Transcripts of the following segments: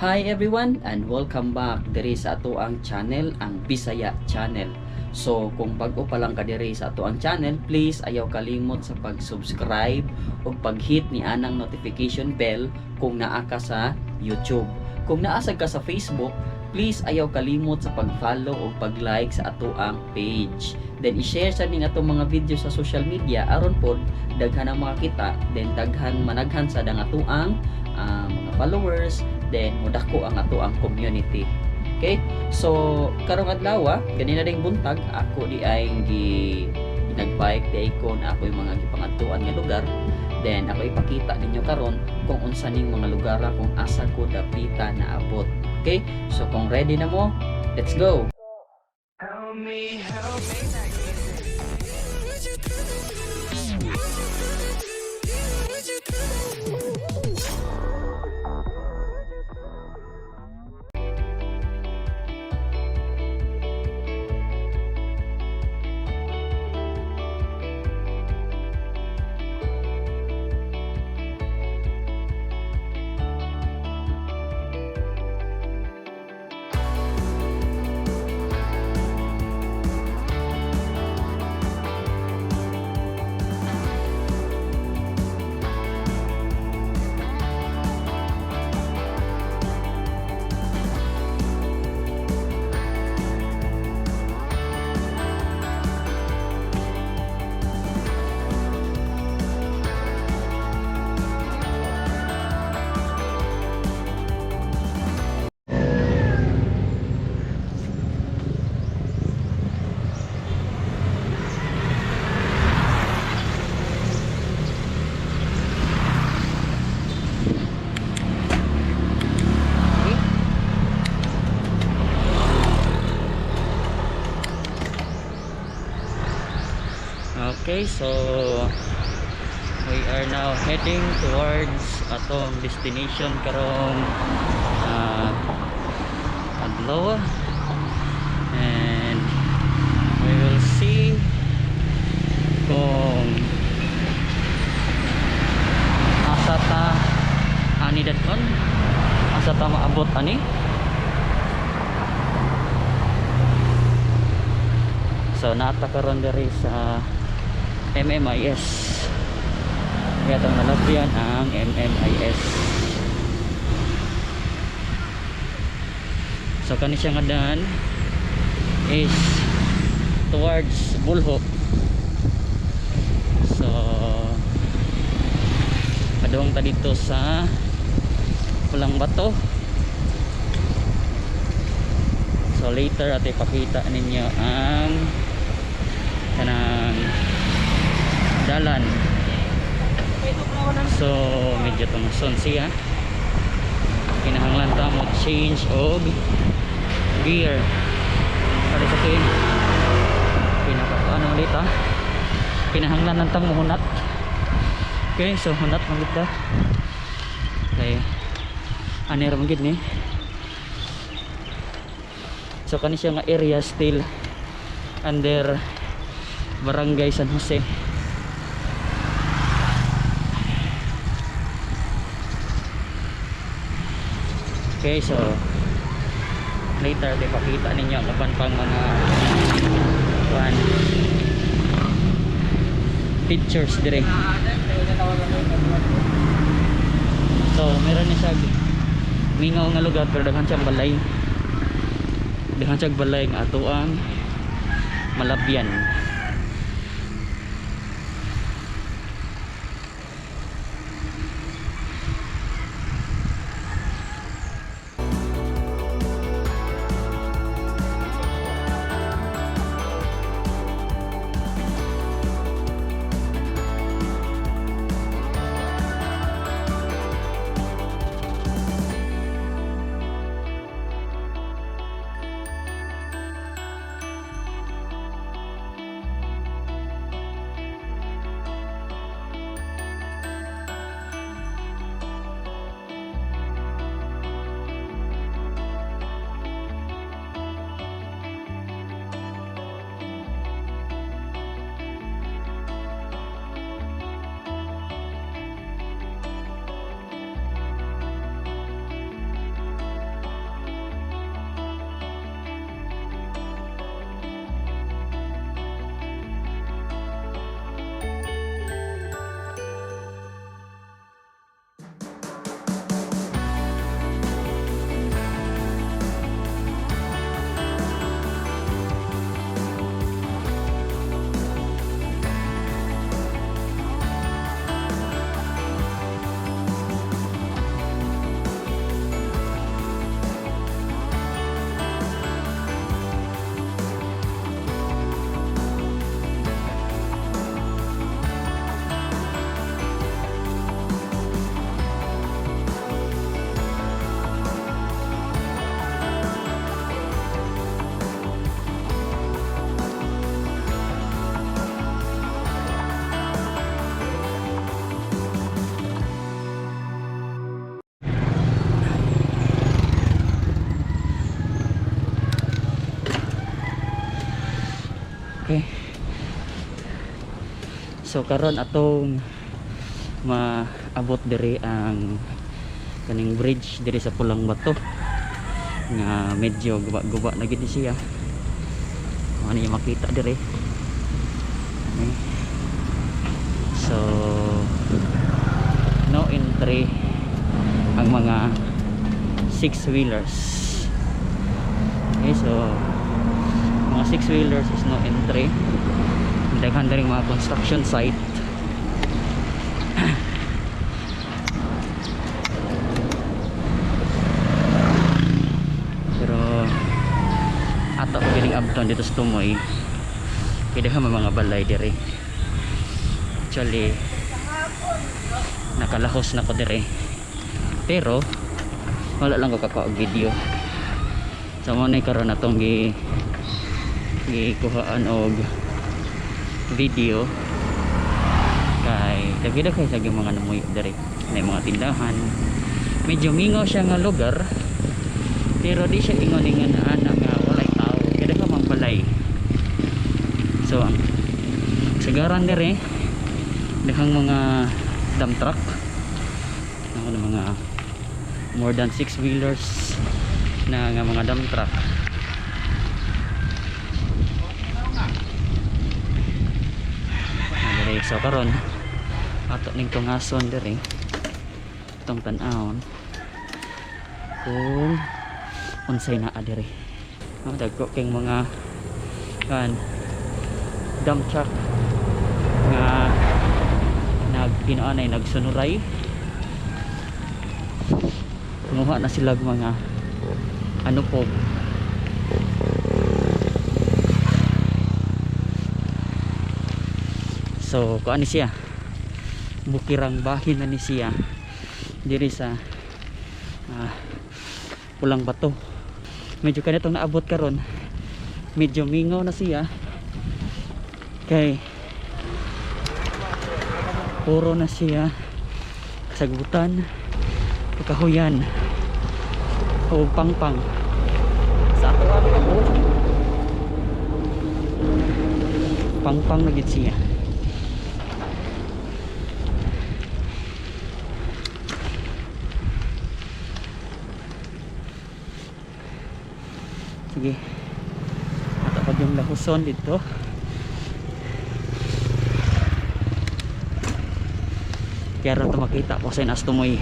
Hi everyone and welcome back diri sa ato ang channel, ang Bisaya Channel. So kung bag-o pa lang ka diri sa ato ang channel, please ayaw kalimot sa pag-subscribe ug pag-hit ni anang notification bell kung naa ka sa YouTube. Kung naa sad ka sa Facebook, please ayaw kalimot sa pag-follow ug pag-like sa ato ang page. Then i-share sa ning atong mga video sa social media aron pod daghan ang makakita, then daghan managhan sa ang ato ang mga followers, then mudako ang ato ang community. Okay? So karong adlaw, ganina ding buntag ako di ay gi nagbike di ay ko na ako yung mga gipangadtuan nga lugar. Then ako ipakita ninyo karon kung unsa ning mga lugar kung asa ko dapita naabot. Okay? So kung ready na mo, let's go. Help me, help me. Okay, so we are now heading towards atong destination karong adlaw and we will see kung asa ta ani dadon, asa ta maabot ani. So nata karon diri sa MMIS, kaya itong nalabyan ang MMIS. So kani siya nga daan is towards Bulho. So padung ta dito sa Pulang Bato. So later at ipakita ninyo ang kanang dalan. So medyo tungason siya, kinahanglan ta mo change og gear para sa kin pinaka ano ulit kinahanglan lang tang muhunat. Okay, so hunat man gid ta kay ani ra man gid ni. So kani siya nga area still under Barangay San Jose. Okay, so later ipakita ninyo ang uban pang mga kuan pictures dire. So meron ni siya mingaw nga lugar pero daghan siyang balay. Daghan siyang balay nga ato ang malabyan. So karon atong maabot diri ang kaning bridge diri sa Pulang Bato nga medyo guba-guba na gid ni siya. Kung ano yung makita diri. Okay. So no entry ang mga six wheelers. Okay, so mga six wheelers is no entry. Daghan diri mga construction site. Pero ato gining abton dito sa Tumoy. Kay daghan man mga balay diri. Actually nakalahos na ko diri. Pero wala lang ko kakuha og video. So mo na karon atong gikuhaan og video kay daghan kay sa mga namuyo diri, may mga tindahan. Medyo mingaw siya nga lugar pero di siya ingon ingon ana nga walay tao, kay daghan mang balay. So ang sagaran diri daghang mga dump truck, ako ng mga more than 6 wheelers na nga mga dump truck. Diri so karon ato ning tungason diri itong tan-awon kung unsay naa diri. No, dagko kay mga kan dump truck nga nagpinaanay nagsunuray, kumuha na sila og mga ano po. So kuan ni siya, bukirang bahin na ni siya diri sa Pulang Bato. Medyo kanitong naabot karon, medyo mingaw na siya kay puro na siya kasagutan, pagkahuyan o pangpang sa ato ang abot. Pangpang na gid siya. Sige, ato pag yung lahuson dito. Kaya ito makita ko sa inas tumoy.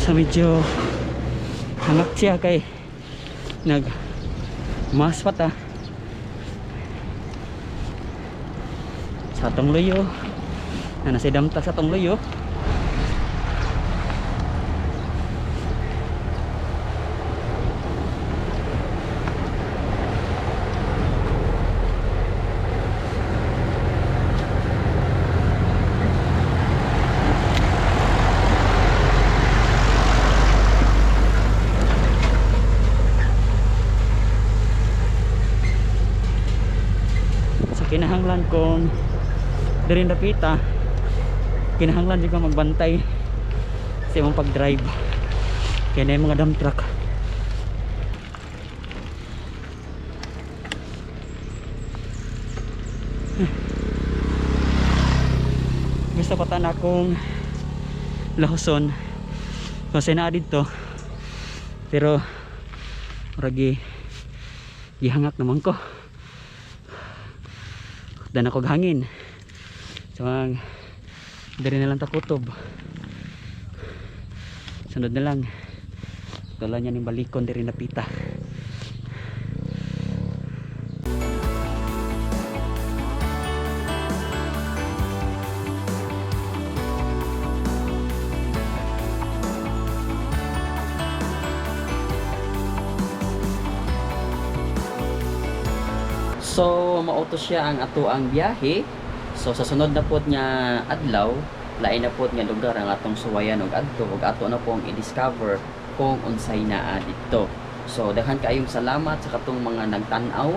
Sa medyo hangak siya kay nag mas pa ta sa atong luyo na nasa damta sa atong luyo. Sa kinahanglan kung diri napita, kinahanglan jud ka magbantay sa imong pag-drive kaya na yung mga dump truck. Gusto pa ta na akong lahuson kasi naa didto, pero murag gihangak naman ko. Dan ako hangin. So ang diri na lang takutob. Sunod na lang. Dala niya ning balikon diri napita. So mauto siya ang ato ang biyahe. So sa sunod na pod nga adlaw, lain na pod nga lugar ang atong suwayan og adto ug ato na pong i-discover kung unsay naa didto. So daghan kaayong salamat sa katong mga nagtan-aw,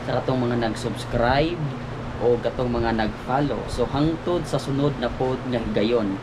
sa katong mga nag-subscribe o katong mga nag-follow. So hangtod sa sunod na pod nga higayon.